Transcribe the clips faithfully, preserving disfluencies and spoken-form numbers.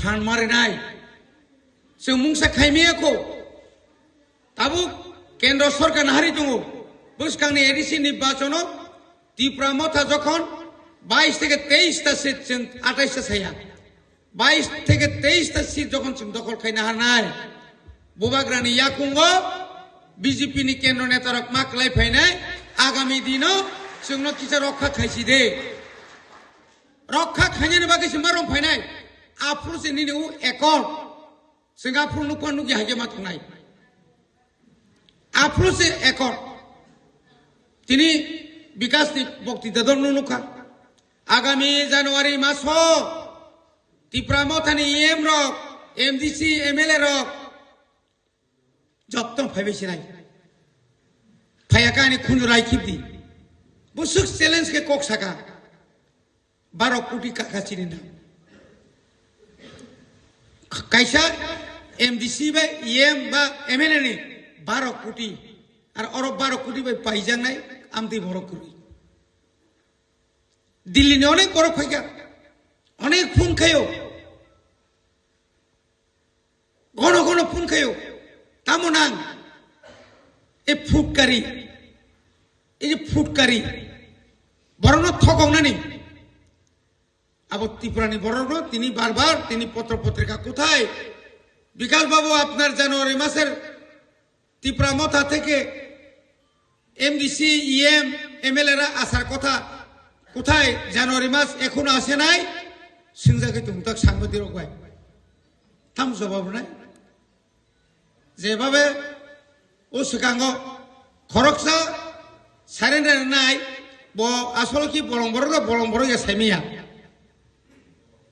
phan marinai. Chwng mungsa khaimiyakho. Tabuk kendro sorkar nahari tongo. Bwskangni A D C ni bachono Tipra Motha jokhon bais theke teis ta seat chwng atais ta saya. Bais theke teis ta seat jokhon chwng dokhol khaina harnai. Bubagrani yakungo B J P ni kendro netarok ma kwlai phainai. Agami dino chwngno kisa rokha khaisi de. Rokha khainani bagwi se ma rong phainai. Aphuru se nini u ekor. Singapore nukha nukya haikhe ma thangnai. Aphuru se ekor. Tini Bikasni bokti dadon nukha. Agami January maso Tipra Mothani E M rok, M D C, M L A rok jotto phaibai sinai. Phaiya kani khunju rai khibdi. Busuk challenge ke kok saka. Baro koti kaka chini na. Kaisa M D C bai E M ba M L A ni baro koti. Ar oro baro koti bai paijaknai amtwi borok kwrwi. Delhi ni onek borok phaikha. Onek phone khayo. Gono gono phone khayo. Tamo nang? E phutkari. E je phutkari. Borokno thokoknani. Abo Tripurani borokno tini bar bar tini potro potrika kothai? Bikas babu, apnar January maser Tipra Motha theke M D C, E M, M L A ra asar kotha kothai? January mas ekhono ase nai, swngjagwi tongthok sangbadirok bai. Tam jobab rwnai. Jebabe o swkango khoroksa surrender rwnai, bo asol ki bolong borok, bolong borok ya saimiya.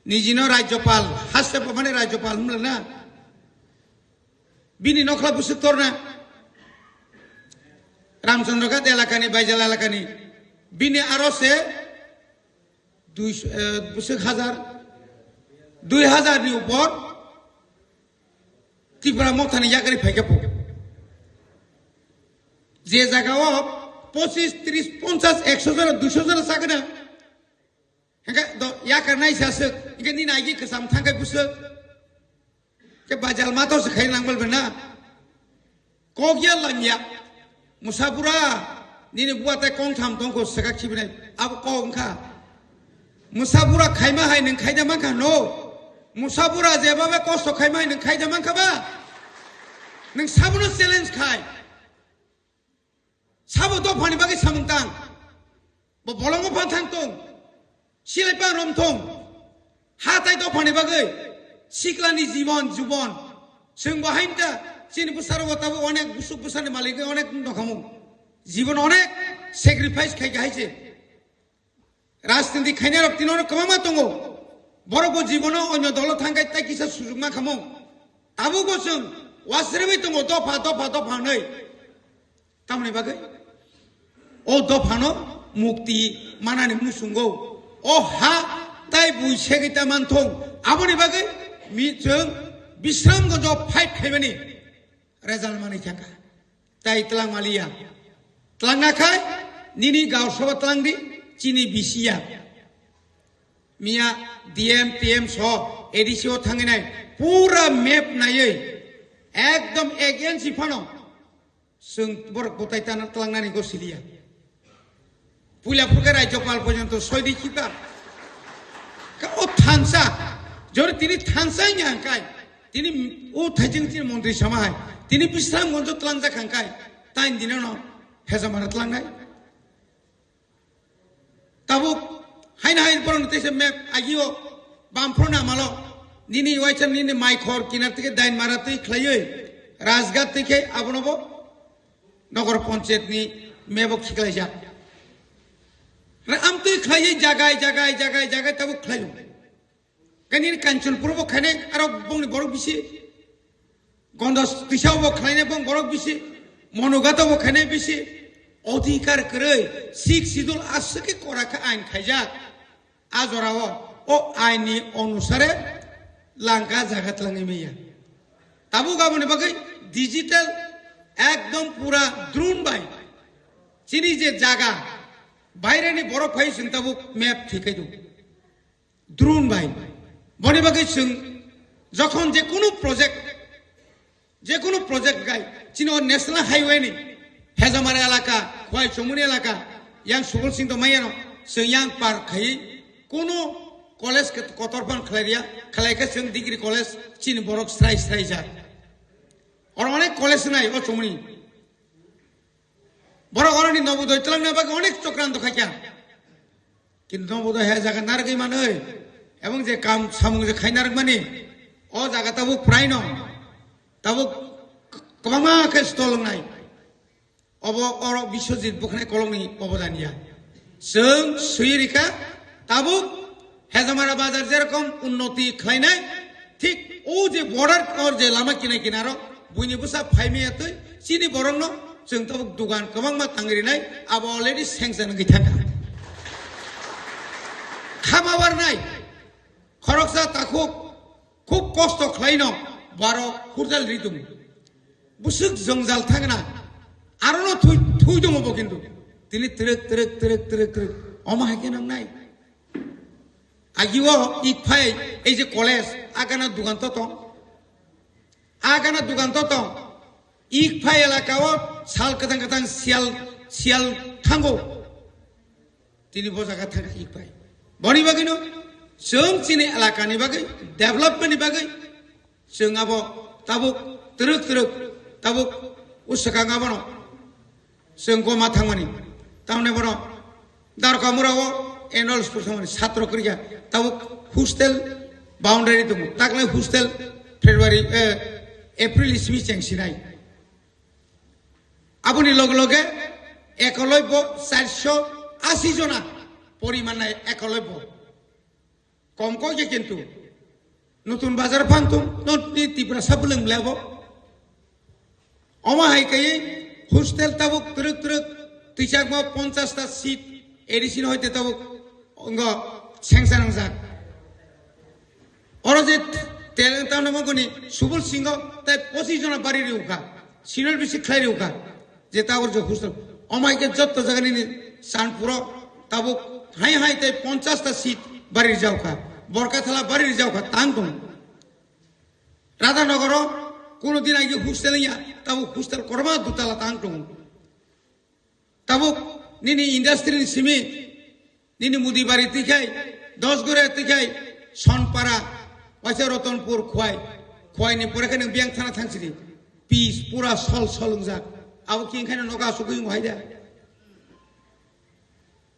Nijino Rajyapal, haste bo mane Rajyapal hwnla na. Bini nokhla busuk torna. Ramchandra Ghat elakani, Baijal elakani. Bini aro se dui, eh, busuk hazar, dui hazar ni upor Tipra Mothani yagari phaikha po. Je jaga o pochis, tris, ponchas, ekso jona, duiso jona sagana. Hingke do yakar nai sa suk, hingke nini agi kwcham thangkai busuk. Ke bajal mato se khai nang bol bena. Kok ya lam ya. Musabura, nini bua tai kong tham tong ko saka khibinai. Abo kok wngkha. Musabura khaima hai nung khaida mankha no. Musabura jebabe kosto khaima hai nung khaida mankha ba. Nung sabuno challenge khai. Sabo dophani bagwi samung tang. Bo bolongo phan thang tong. Silai pang rom thong. Ha tai dophani bagwi. Siklani jibon, jubon. Chwng bo haimta chini bwsarok bo tabuk onek busuk bwsani malik onek nokhamung. Jibon onek sacrifice khai khai se. Rajniti khainai rok tino kwbangma tongo. Borok bo jibono onyo dolo thangkai tai kisa sujukma khamo. Tabuk bo chwng wasrebai tongo dopha, dopha, dopha hwnwi. Tamoni bagwi o dophano mukti manani muchungo. O ha tai bui segwi ta manthong. Aboni bagwi mi chwng Bisramgonjo fight khaimani result manwi thangkha. Tai tlang maliya. Tlang nakhai, nini gaon sabha tlang di, chini bisiya. Miya D M, T M so, A D C o thanginai, pura map naiwi, ekdom against si phano. Chwng borok bwtai tana tlangnani go siliya. Puila phurkhe Rajyapal porjonto soidi khita. Ka o thansa, jori tini thansa nya kai. Tini o thaijing tini montri sama hai. Tini Bisramgonjo tlangjak hangkai. Tain dino no hejamara tlangnai. Tabuk haina hai borok ni teisa map agio bamphro na malo. Nini waisa nini mai khor kinar tike dain mara twi khlaiwi. Rajgat tike abono bo Nogor Panchayat ni map o khiklaijak. Amtwi khlaiwi jagai, jagai, jagai, jagai tabuk khlaio. Khe nini Kanchanpur bo khainai, aro bongni borok bisi. Gondos twisa bo khlainai bong borok bisi. Monogato bo khainai bisi. Odhikar kwrwi, Sixth Schedule aswk khe kora khe ain khaijak. A jorao, o ain ni onusare langka jaga tlangwi maya. Tabuk aboni bagwi digital ekdom pura drone bai. Chini je jaga, baireni borok phai chwng tabuk map thikai do. Drone bai. Boni bagwi chwng Jokhon je kunu project, je kunu project gai, chini o national highway ni Hezamara elaka, Khwai Chomoni elaka, yang Subol Singh to mayano, chwng yang par khai, kunu college ke kotor pan khlai riya, khlai khe chwng degree college chini borok srai srai jak. Oro onek college nai o Chomoni. Borok oroni Novodoi twlangna bagwi onek chokranto khaikha. Kintu Novodoi hai jaga narwgwi manwi, ebong je kam samung je khai narwkmani, o jaga tabuk praino, tabuk kwbangma khe stol wngnai. Obo oro Biswajit bwkhnai kolokni obodan ya. Chwng swi rikha, tabuk Hezamara bazar jerokom unnoti khlainai, thik o je border or je lama kinai kinaro buini bwsa phaimaya twi chini borokno chwng tabuk dugan kwbangma tangrinai, abo already sanction wngwi thangkha. Khama barnai, khoroksa takhuk khub kosto khlaino baro hurjal ri tongo. Bwswk jwngjal thangna, arono thui, thui tongo bo kintu. Tini twrwk, twrwk, twrwk, twrwk, twrwk. Omo hai khe nang nai. Agi o ik phai, ei je college, agana dugan to tong. Agana dugan to tong. Ik phai elaka o sal kwthang kwthang siyal, siyal thango. Tini bo jaga thangkha ik phai. Boni bagwino chwng chini elakani bagwi, development ni bagwi, chwng abo tabuk twrwk twrwk, tabuk o swkang abono chwng goma thangmani. Tamni bono Darkamura o annual sports thangmani satro kwrwikha, tabuk hostel boundary tongo. Taklai hostel February, eh, April simi cheng sinai. Aboni loge loge ekolobbo charso asi jona poriman nai ekolobbo. Kom kok je kintu. Nutun bazar phang tung, notni Tiprasa bwlwng lebo. Omo hai kaiwi hostel tabuk twrwk twrwk twichakma ponchash ta seat A D C ni hoite tabuk wngkha sengsa nangjak. Oro je te-, tamni mokoni Subol Singho tai pochis jona bari riwkha, senior bisi khlai riwkha, je tabuk je hostel. Omo hai khe jotto jaga nini Chandpuro tabuk hai hai tai ponchash ta seat bari rijaukha, Borkathala bari rijaukha, tang tong. Radhanogoro kuno din agi hostel ya, tabuk hostel korma dutala tang tong. Tabuk nini industry ni simi, nini Mudibari twikhai, Dosgore twikhai, Sonpara, waisa Rotonpur, Khwai, Khwai ni pore khe nwng Biang thana thangsidi, pis pura sol sol wngjak, abo khe wngkhaino nogo asugwi wngo hai da.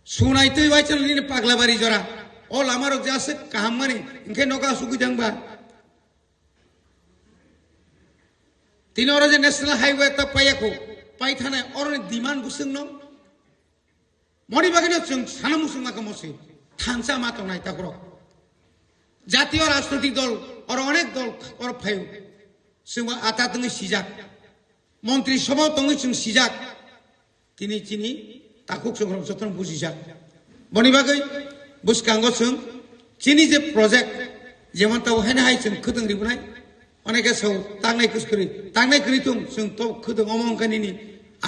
Sunai twi waisa nini Paglabari jora, o lama rok je aswk kaham mani, wngkhe nogo asugwi thangba. Tini oro je national highway ta paiya kho, pai thanai oroni demand bwswk no. Moni bagwi no chwng sana muchung ma kamo se thansa ma tongnai ta borok. Jatiyo rajnoitik dol, oro onek dol oro phaio. Chwng ata tongwi sijak. Montri sabha tongwi chwng sijak. Tini chini takhuk chwng rok jotono bujijak. Boni bagwi bwskango chwng chini je project, jemon tabo haino hai chwng khwtwng ribwnai, oneke sao tangnai kwskwrwi, tangnai kwrwi thung, chwng to khwtwng omo wngkha nini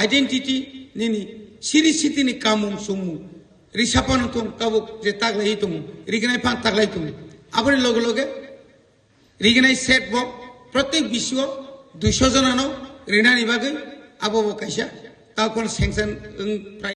identity, nini siri sitini kamung chumung, risapano thung tabuk je taklaiwi tongo, rignai phan taklai tongo. Aboni loge loge rignai set bo protek bisio duiso jonano rinani bagwi abo bo kaisa takhuk sanction wng